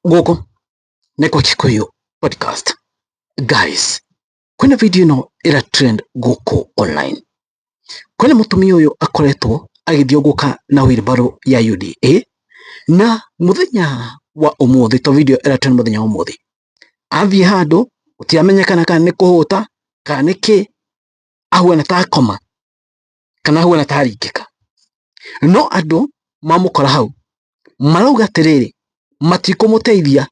Gũkũ nĩ kwa Kikuyu Podcast. Guys, kwĩna video ĩno ĩra trend gũkũ online. Kwĩna mũtumia ũyũ akoretwo agĩthiũngũka na wheelbarrow ya UDA na mũthenya wa ũmũthĩ to video ĩra trend mũthenya wa ũmũthĩ. Athiĩ handũ gũtiramenyekana kana nĩ kũhũta kana nĩ kĩ, ahuana ta akoma kana ahuana ta aringĩka. No andũ mamũkora hau marauga atĩrĩrĩ, matikũmũteithia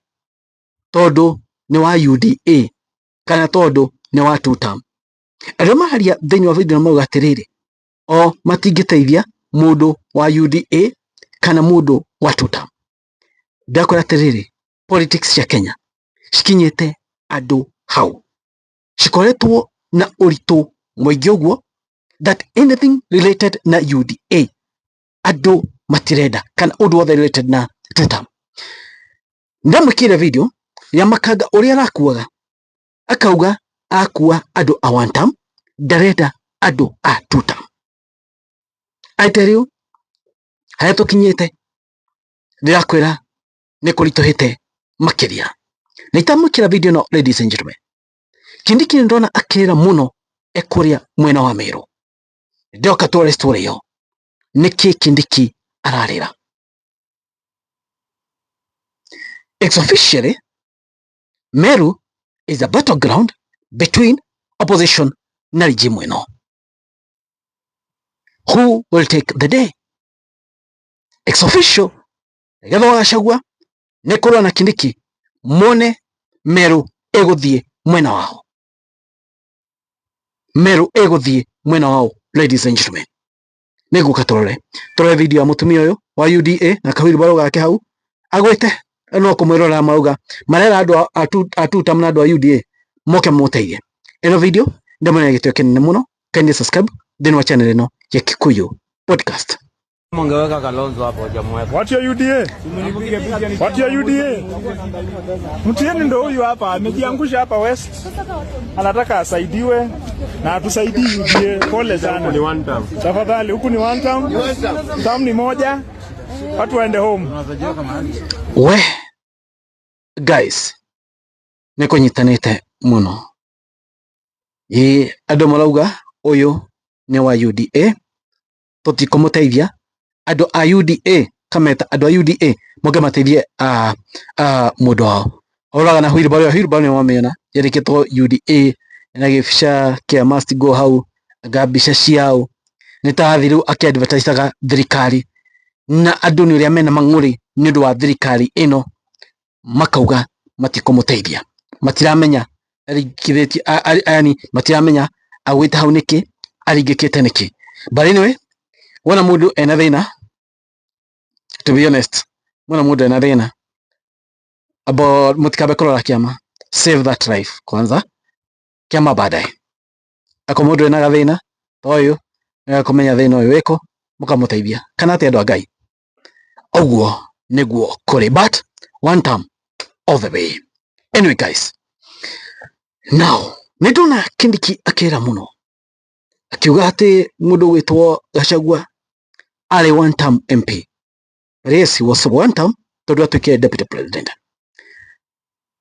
tondũ nĩ wa UDA kana tondũ nĩ wa tutam. Arĩa mararia thĩinĩ wa video marauga atĩrĩrĩ, o matingĩteithia mũndũ wa UDA kana mũndũ wa tutam. Ndakwĩra atĩrĩrĩ, politics cia Kenya cikinyĩte andũ hau, cikoretwo na ũritũ mũingĩ ũguo that anything related na UDA andũ matirenda kana ũndũ wothe related na tutam. Ndamwĩkĩire video ya makanga ũrĩa arakuaga, akauga akua andũ a one term, ndarenda andũ a two term. I tell you, harĩa tũkinyĩte ndĩrakwĩra nĩ kũritũhĩte makĩria. Na itamwĩkĩra video ĩno, ladies and gentlemen, Kindiki nĩ ndona akĩrĩra mũno e kũrĩa mwena wa Meru. Ndoka tũrore story ĩyo, nĩkĩ Kindiki ararĩra? It's officially Meru is a battleground between opposition na regime ĩno. Who will take the day? It's official. Rigathi wa Gachagua nĩ kũrũa na Kindiki mone Meru ĩgũthiĩ mwena wao. Meru ĩgũthiĩ mwena wao, ladies and gentlemen. Nĩngũka tũrore tũrore video ya mũtumia ũyũ wa UDA na kawheelbarrow gake hau agwĩte no kũmwĩrorera, marauga marera andũ a tutam na andũ a UDA moke mamũteithie. Ĩno video ndĩmũnene gĩtĩo kĩnene mũno, kindly subscribe thĩinĩ wa channel ĩno ya Kikuyu Podcast. Mungeweka Kalonzo hapo hujamweka. Watu ya UDA, watu ya UDA, mtieni ndo huyu hapa amejiangusha hapa West, anataka asaidiwe na atusaidii UDA. Pole sana, tafadhali. Huku ni one term, term ni moja, watu waende home. We guys, nĩ kũnyitanĩte mũno. Ĩ andũ marauga ũyũ nĩ wa UDA, tũtikũmũteithia. Andũ a UDA kameta andũ a UDA moke mateithie mũndũ wao ũraga na wheelbarrow. Wheelbarrow nĩ wamĩona yandĩkĩtwo UDA na gĩbica kĩa must go hau, anga mbica ciao nĩ ta athiĩ rĩu akĩadvertisaga thirikari, na andũ nĩ ũrĩa mena mang'ũrĩ nĩ ũndũ wa thirikari ĩno, makauga matikũmũteithia, matiramenya aringithĩtie, yani matiramenya agwĩte hau nĩkĩ, aringĩkĩte nĩkĩ. But anyway, wona mũndũ ena thĩna, to be honest, wona mũndũ ena thĩna, about mũtikambe kũrora kĩama, save that life kwanza, kĩama baadaye. Ako mũndũ ena gathĩna ta ũyũ, nĩgakũmenya thĩna ũyũ wĩkũ, mũkamũteithia kana atĩ andũ a Ngai. Ũguo nĩguo kũrĩ, but one term all the way. Anyway guys, now nĩ ndona Kindiki akĩra mũno akiuga atĩ mũndũ ũgwĩtwo Gachagua arĩ one term MP. But yes, he was one term tondũ atuĩkire deputy president.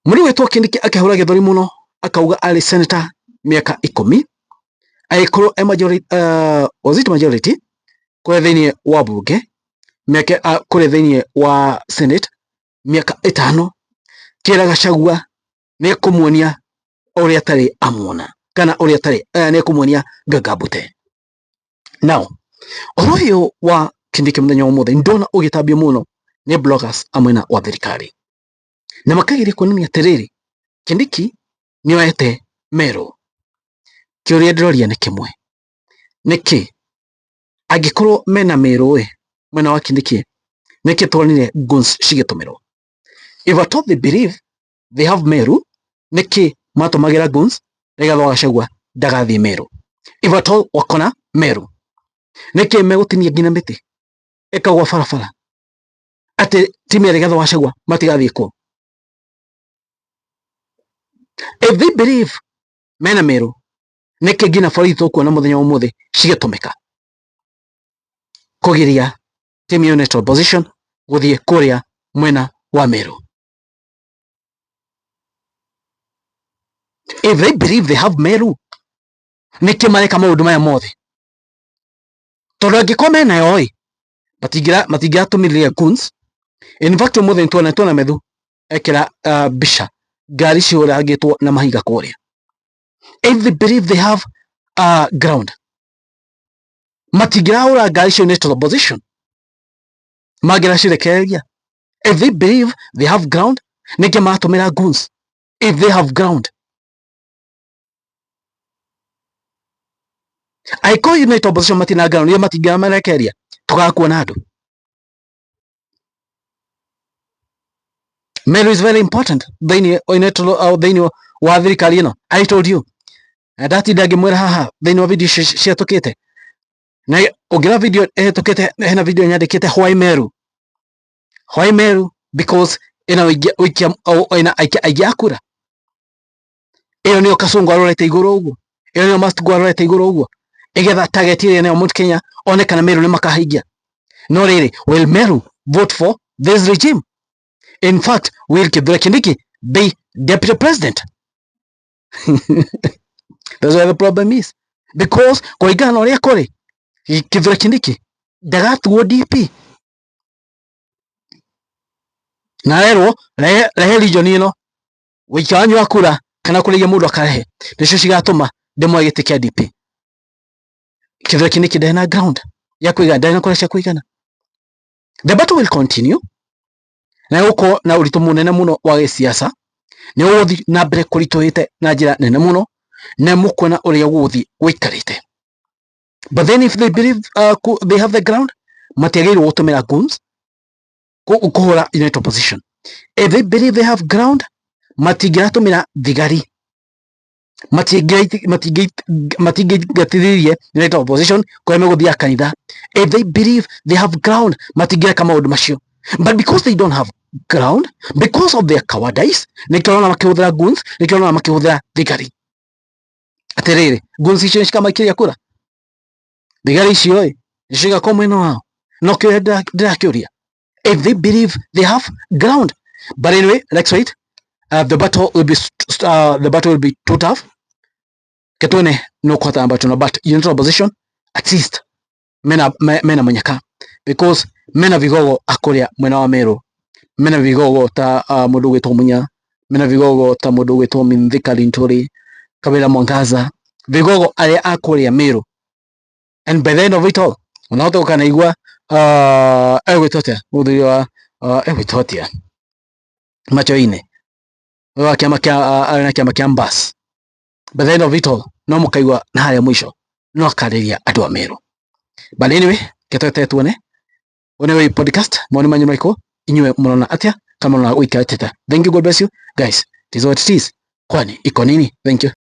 Mũndũ ũgwĩtwo Kindiki akĩhũra gĩthũri mũno akauga arĩ senator mĩaka 10, agĩkorwo e majority, was it majority kũrĩa thĩinĩ wa bunge mĩaka, kũrĩa thĩinĩ wa senate mĩaka 5, kĩra Gachagua nĩ ekũmuonia ũrĩa atarĩ amuona kana ũrĩa atarĩ, nĩ ekũmuonia ngangambute. Now ũhoro ũyũ wa Kindiki mũthenya wa ũmũthĩ ndona ũgĩtambio mũno nĩ bloggers a mwena wa thirikari, na makageria kuonania atĩrĩrĩ, Kindiki nĩoete Meru. Kĩũria ndĩroria nĩ kĩmwe, nĩkĩ angĩkorwo mena Meru ĩ mwena wa Kindiki, nĩkĩ tuonire guns cigĩtũmĩrwo? If at all they believe they have Meru, nĩkĩ matũmagĩra guns Rigathi wa Gachagua ndagathiĩ Meru? If at all wakona Meru, nĩkĩ megũtinia nginya mĩtĩ ĩkagwa barabara atĩ timu ya Rigathi wa Gachagua matigathiĩ kuo? If they believe mena Meru, nĩkĩ nginya borithi tũkuona mũthenya wa ũmũthĩ cigĩtũmĩka kũgiria timu ya opposition gũthiĩ kũrĩa mwena wa Meru? If they believe they have Meru, nĩkĩ mareka maũndũ maya mothe? Tondũ angĩkorwo menayo ĩ, matingĩratũmĩrire goons. In fact ũmũthĩ nĩtuona tuona Methu ekĩra mbica ngari cihũrangĩtwo na mahiga kũrĩa. If they believe they have ground, matingĩrahũra ngari cio nĩ opposition, mangĩracirekereria. If they believe they have ground, nĩkĩ maratũmĩra goons if they have ground? Angĩkorwo United Opposition matina ground, nĩo matingĩramarekereria tũgakuona andũ. Meru is very important thĩinĩ thĩinĩ wa thirikari ĩno. I told you na ndatinda ngĩmwĩra haha thĩinĩ wa video cihetũkĩte, na ũngĩra video ĩhetũkĩte, hena video nyandĩkĩte why Meru, why Meru, because ĩna ũikia ĩna aikia aingĩ a kura. Ĩyo nĩyo Kasongo arorete igũrũ ũguo, ĩyo nĩyo Must Go arorete igũrũ ũguo, ĩgetha target ĩrĩa nĩyo Mount Kenya one kana Meru nĩ makahingia. No rĩrĩ, will Meru vote for this regime? In fact, will Kithure Kindiki be deputy president? That's where the problem is, because kũringana na ũrĩa kũrĩ, Kithure Kindiki ndagatuo DP na arerwo rehe rehe region ĩno wĩikia wanyu wa kura kana kũrĩgia mũndũ akarehe nĩcio cigatũma ndĩmoe gĩtĩ kĩa DP. Kithure Kindiki ndarĩ na ground ya kũigana, ndarĩ na kura cia kũigana. The battle will continue na gũkorwo na ũritũ mũnene mũno wa gĩsiasa, nĩ ũgũthiĩ na mbere kũritũhĩte na njĩra nene mũno, na mũkuona ũrĩa gũgũthiĩ gũikarĩte. But then if they believe they have the ground, matiagĩrĩirwo gũtũmĩra goons kũhũra United Opposition. If they believe they have ground, matingĩratũmĩra thigari, matingĩingatithĩrie United Opposition kũrĩa megũthiaga kanitha. If they believe they have ground, matingĩreka maũndũ macio. But because they don't have ground, because of their cowardice, nĩkĩo ũrona makĩhũthĩra goons, nĩkĩo ũrona makĩhũthĩra thigari. Atĩrĩrĩ, goons icio nĩcikamaikĩria kura? Thigari icio ĩ nĩcigakorwo mwena wao? No kĩũria ndĩrakĩũria, if they believe they have ground. But anyway, let's wait. The battle will be the battle will be too tough. Ketwone no kũhota battle, but United Opposition at least mena mena munyaka, because mena vigogo akũrĩa mwena wa Meru, mena vigogo ta mũndũ ũgwĩtwo Munya, mena vigogo ta mũndũ ũgwĩtwo Mithika Linturi, Kawira Mwangaza, vigogo arĩa a kũrĩa Meru. And by the end of it all, unahota gũkanaigua egwĩtwo atĩa mũthuri wa egwĩtwo atĩa Machoine wa kĩama kĩa arĩ na kĩama kĩa Mbas. By the end of it all, no mũkaigua na harĩa mũico no akarĩria andũ a Meru. But anyway, ketwete tuone one way podcast maoni manyu marĩkũ, inyuĩ mũrona atĩa kana mũrona gũikarĩte atĩa? Thank you, God bless you guys. It is what it is, kwani iko nini? Thank you.